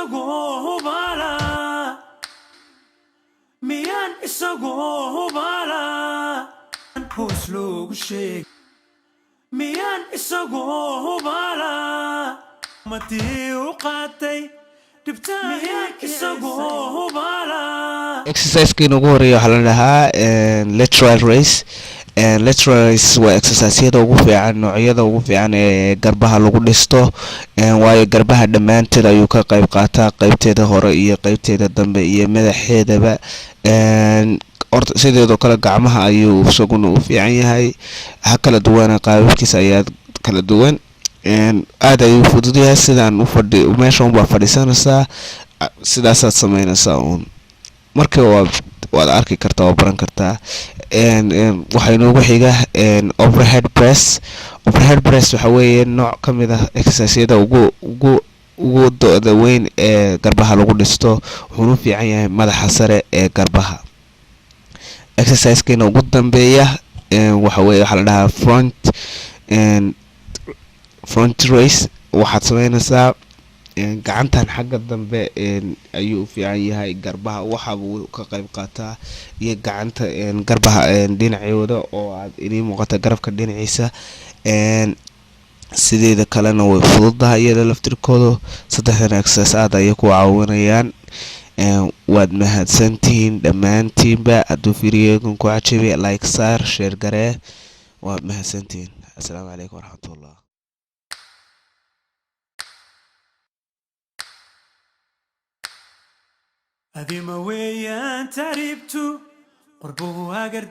Isagoo hubaala, miyaan isagoo hubaala hoos loogu sheeg, miyaan isagoo hubaala matii u qaatay dhibta, miyaan isagoo hubaala. Exercisekeena ugu horeeya waxaa la dhahaa lateral raise. Lateral raise waa exerciseyada ugu fiican, noocyada ugu fiican ee garbaha lagu dhisto, waayo garbaha dhammaanteed ayuu ka qayb qaataa, qeybteeda hore iyo qeybteeda dambe iyo madaxeedaba. Horta sideedoo kale gacmaha ayuu isaguna u fiican yahay. Ha kala duwana, qaababkiisa ayaa kala duwan. Aad ayuu fudud yahay. Sidaan u fadhi, meesha unbaa fadhiisanaysaa, sidaasaad sameynaysaa uun. Marka waad arki kartaa, waa baran kartaa. Waxaa inoogu xiga overhead press. Overhead press waxa weeye nooc ka mid ah exerciseyada ugu do-da weyn ee garbaha lagu dhisto, wuxuuna u fiican yahay madaxa sare ee garbaha. Exercisekeena ugu dambeeya waxa weye waxaa la dhahaa front raise. Waxaad sameynaysaa gacantan xagga dambe ayuu u fiican yahay garbaha, waxa buu ka qayb qaataa, iyo gacanta garbaha dhinacooda oo aad inii muuqata garabka dhinaciisa. Sideeda kalena way fududahay iyada laftirkooda. Saddexdan exercise aad ayay ku caawinayaan. Waad mahadsantihiin dhammaantiinba. Hadduu videogan ku cajabay, like saar, share garee. Waad mahadsantihiin. Assalaamu calaykum waraxmatullah. Adima weeyaan taariibtu qorbuhu hagar.